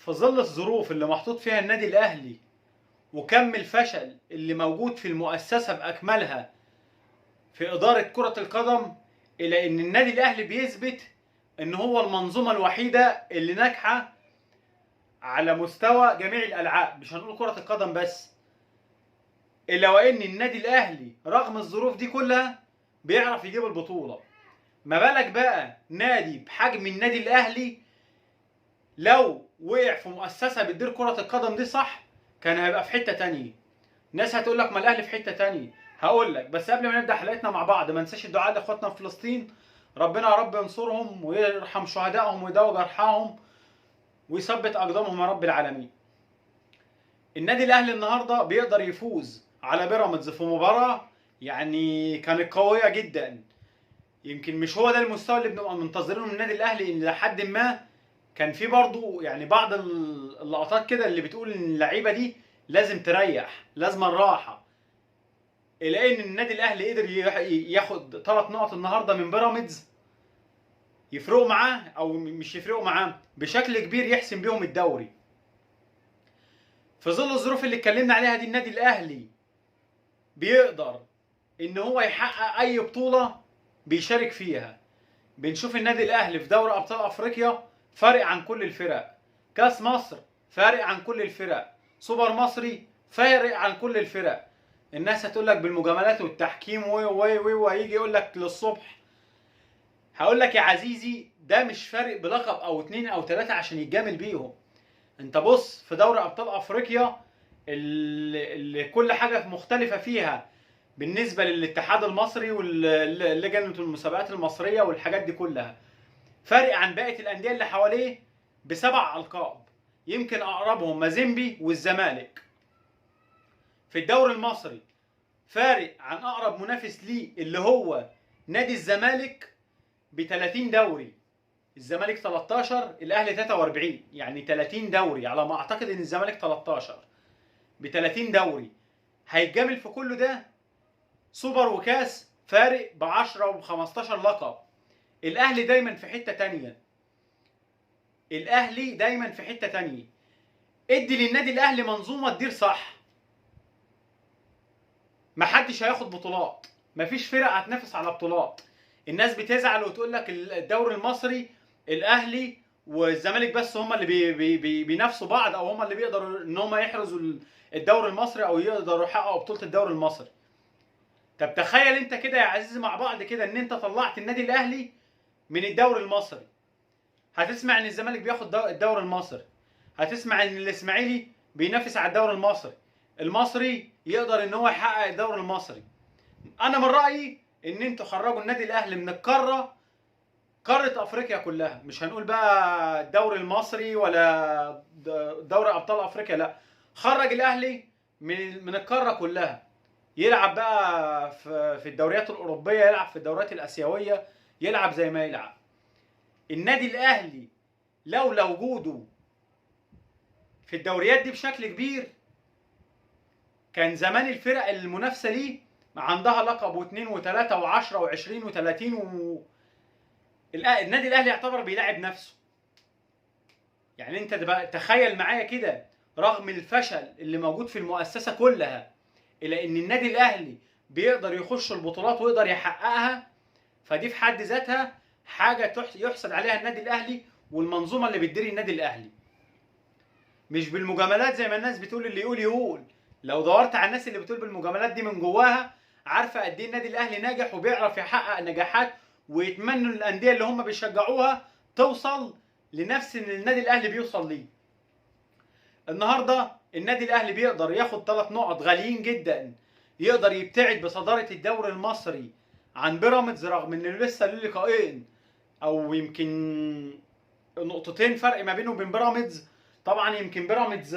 في ظل الظروف اللي محطوط فيها النادي الاهلي وكم الفشل اللي موجود في المؤسسة باكملها في ادارة كره القدم، الى ان النادي الاهلي بيثبت ان هو المنظومة الوحيدة اللي ناجحة على مستوى جميع الالعاب، مش هنقول كره القدم بس، الا وان النادي الاهلي رغم الظروف دي كلها بيعرف يجيب البطولة. ما بالك بقى نادي بحجم النادي الاهلي لو وقع في مؤسسة بتدير كره القدم دي صح كان هيبقى في حتة تانية. ناس هتقول لك ما الاهلي في حتة تانية، هقول لك بس قبل ما نبدا حلقتنا مع بعض ما ننساش الدعاء لاخواتنا في فلسطين، ربنا يا رب ينصرهم ويرحم شهدائهم ويداوي جرحاهم ويثبت اقدامهم يا رب العالمين. النادي الاهلي النهارده بيقدر يفوز على بيراميدز في مباراة يعني كانت قوية جدا، يمكن مش هو ده المستوى اللي بنبقى منتظرينه من النادي الاهلي، ان لحد ما كان في برضه يعني بعض اللقطات كده اللي بتقول ان اللعيبة دي لازم تريح، لازم الراحة، الى ان النادي الاهلي قدر ياخد 3 نقط النهارده من بيراميدز يفرقوا معاه او مش يفرقوا معاه بشكل كبير، يحسم بيهم الدوري. في ظل الظروف اللي اتكلمنا عليها دي النادي الاهلي بيقدر ان هو يحقق اي بطوله بيشارك فيها. بنشوف النادي الاهلي في دوري ابطال افريقيا فارق عن كل الفرق، كاس مصر فارق عن كل الفرق، سوبر مصري فارق عن كل الفرق. الناس هتقول لك بالمجاملات والتحكيم و و و وهيجي يقول لك للصبح. هقول لك يا عزيزي ده مش فارق بلقب او 2 او 3 عشان يتجامل بيهم. انت بص في دوري ابطال افريقيا اللي كل حاجة مختلفة فيها بالنسبة للاتحاد المصري واللجنة المسابقات المصرية والحاجات دي كلها، فارق عن باقي الاندية اللي حواليه ب7 القاب، يمكن اقربهم مازيمبي والزمالك. في الدوري المصري فارق عن اقرب منافس ليه اللي هو نادي الزمالك ب 30 دوري، الزمالك 13 الاهلي 43، يعني 30 دوري على ما اعتقد ان الزمالك 13 ب 30 دوري. هيتجامل في كله ده سوبر وكاس فارق ب 10 وب 15 لقب. الاهلي دايما في حتة تانية، الاهلي دايما في حتة تانية. ادي للنادي الاهلي منظومة تدير صح، محدش هياخد بطولات، مفيش فرق هتنافس على بطولات. الناس بتزعل وتقول لك الدوري المصري الاهلي والزمالك بس هم اللي بي بي بي بينافسوا بعض، او هم اللي بيقدروا ان هم يحرزوا الدوري المصري او يقدروا يحققوا بطوله الدوري المصري. طب تخيل انت كده يا عزيزي مع بعض كده ان انت طلعت النادي الاهلي من الدوري المصري، هتسمع ان الزمالك بياخد الدوري المصري، هتسمع ان الاسماعيلي بينافس على الدوري المصري، المصري يقدر ان هو يحقق الدوري المصري. انا من رايي ان انتوا خرجوا النادي الاهلي من القارة، قارة افريقيا كلها، مش هنقول بقى الدوري المصري ولا دوري ابطال افريقيا، لا، خرج الاهلي من القارة كلها، يلعب بقى في الدوريات الاوروبية، يلعب في الدوريات الاسيوية، يلعب زي ما يلعب. النادي الاهلي لولا وجوده في الدوريات دي بشكل كبير كان زمان الفرق المنافسة ليه عندها لقب و2 و3 و10 و20 و30 النادي الاهلي يعتبر بيلاعب نفسه. يعني انت تخيل معايا كده رغم الفشل اللي موجود في المؤسسة كلها، الى ان النادي الاهلي بيقدر يخش البطولات ويقدر يحققها، فدي في حد ذاتها حاجة يحسد عليها النادي الاهلي والمنظومه اللي بتدير النادي الاهلي. مش بالمجاملات زي ما الناس بتقول، اللي يقول يقول. لو دورت على الناس اللي بتقول بالمجاملات دي من جواها عارفه قد ايه النادي الاهلي ناجح وبيعرف يحقق نجاحات، ويتمنوا الاندية اللي هم بيشجعوها توصل لنفس اللي النادي الاهلي بيوصل ليه. النهارده النادي الاهلي بيقدر ياخد 3 نقط غاليين جدا، يقدر يبتعد بصداره الدوري المصري عن بيراميدز رغم ان لسه له لقاءين او يمكن نقطتين فرق ما بينه وبين بيراميدز. طبعا يمكن بيراميدز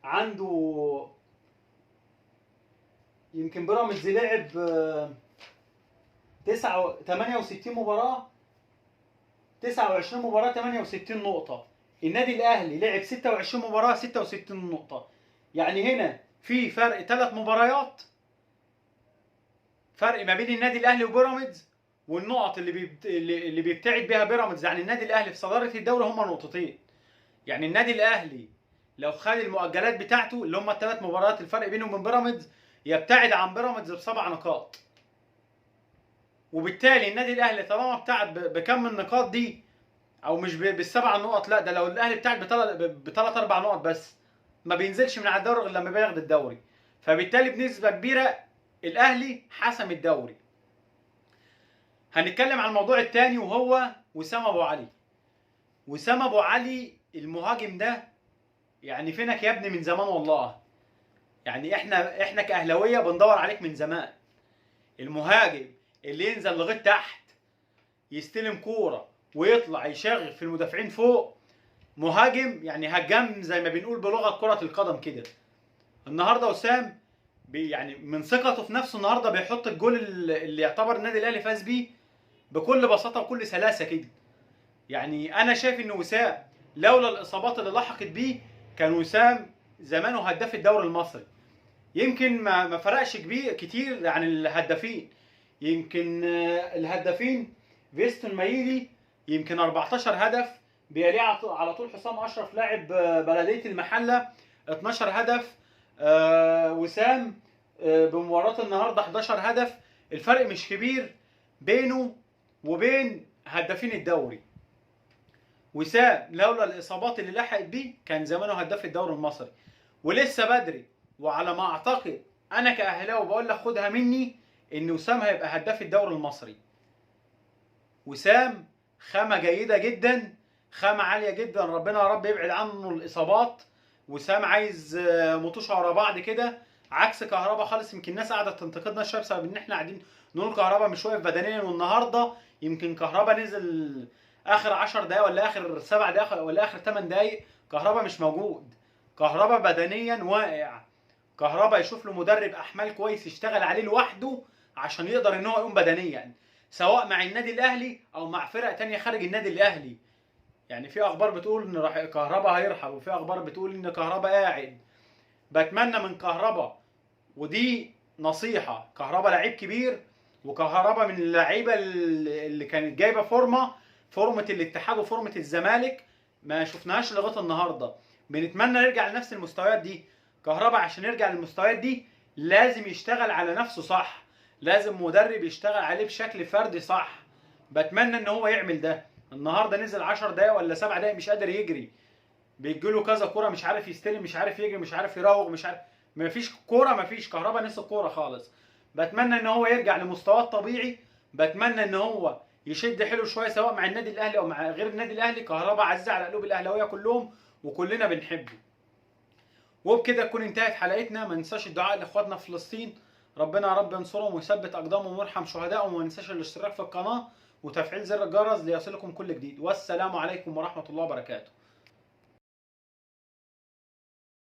عنده، يمكن بيراميدز لعب 68 مباراة، 29 مباراة 68 نقطة. النادي الاهلي لعب 26 مباراة 66 نقطة. يعني هنا في فرق 3 مباريات فرق ما بين النادي الاهلي وبيراميدز، والنقط اللي بيبتعد بيها بيراميدز عن النادي الاهلي في صدارة الدوري هم نقطتين. يعني النادي الاهلي لو خد المؤجلات بتاعته اللي هم الثلاث مباريات الفرق بينهم وبين بيراميدز، يبتعد عن بيراميدز ب7 نقاط. وبالتالي النادي الاهلي طالما ابتعد بكم النقاط دي، او مش بال7 نقط، لا ده لو الاهلي ابتعد بثلاث 4 نقط بس ما بينزلش من على الدوري غير لما بياخد الدوري. فبالتالي بنسبة كبيرة الاهلي حسم الدوري. هنتكلم عن الموضوع الثاني وهو وسام ابو علي. وسام ابو علي المهاجم ده يعني فينك يا ابني من زمان والله. يعني احنا كاهلاويه بندور عليك من زمان. المهاجم اللي ينزل لغاية تحت يستلم كورة ويطلع يشغل في المدافعين فوق، مهاجم يعني هجام زي ما بنقول بلغه كره القدم كده. النهارده وسام يعني من ثقته في نفسه النهارده بيحط الجول اللي يعتبر النادي الاهلي فاز بيه بكل بساطة وكل سلاسة كده. يعني انا شايف ان وسام لولا الاصابات اللي لحقت بيه كان وسام زمانه هداف الدوري المصري. يمكن ما فرقش كبير كتير عن الهدافين. يمكن الهدافين فيستون مايلي يمكن 14 هدف، بيليه على طول حسام اشرف لاعب بلديه المحلة 12 هدف، وسام بمباراة النهارده 11 هدف. الفرق مش كبير بينه وبين هدافين الدوري. وسام لولا الاصابات اللي لحقت بيه كان زمانه هداف الدوري المصري. ولسه بدري، وعلى ما اعتقد انا كاهلاوي بقول لك خدها مني ان وسام هيبقى هداف الدوري المصري. وسام خامة جيدة جدا، خامة عالية جدا، ربنا يا رب يبعد عنه الاصابات. وسام عايز مطوشه ورا بعض كده، عكس كهربا خالص. يمكن الناس قاعدة تنتقدنا شوية بسبب ان احنا قاعدين نقول كهربا مش واقف بدنيا، والنهارده يمكن كهربا نزل اخر 10 دقائق ولا اخر 7 دقائق ولا اخر 8 دقائق، كهربا مش موجود. كهربا بدنيا واقع. كهربا يشوف له مدرب احمال كويس يشتغل عليه لوحده عشان يقدر ان هو يقوم بدنيا، سواء مع النادي الاهلي او مع فرق تانية خارج النادي الاهلي. يعني في اخبار بتقول ان كهربا هيرحل، وفي اخبار بتقول ان كهربا قاعد. بتمنى من كهربا، ودي نصيحة، كهربا لعيب كبير، وكهربا من اللعيبة اللي كانت جايبه فورمه الاتحاد وفورمه الزمالك ما شفناهاش لغاية النهارده. بنتمنى نرجع لنفس المستويات دي. كهربا عشان يرجع للمستويات دي لازم يشتغل على نفسه صح، لازم مدرب يشتغل عليه بشكل فردي صح. بتمنى ان هو يعمل ده. النهارده نزل 10 دقايق ولا 7 دقايق مش قادر يجري، بيجيله كذا كورة مش عارف يستلم، مش عارف يجري، مش عارف يراوغ، مش عارف، مفيش كورة، مفيش. كهربا نسي الكورة خالص. بتمنى ان هو يرجع لمستواه الطبيعي، بتمنى ان هو يشد حيله شوية سواء مع النادي الاهلي او مع غير النادي الاهلي. كهربا عزيز على قلوب الاهلاوية كلهم وكلنا بنحبه. وبكده تكون انتهت حلقتنا. ما ننساش الدعاء لاخواتنا في فلسطين، ربنا يا رب ينصرهم ويثبت اقدامهم ويرحم شهدائهم. وما ننساش الاشتراك في القناة وتفعيل زر الجرس ليصلكم كل جديد. والسلام عليكم ورحمة الله وبركاته.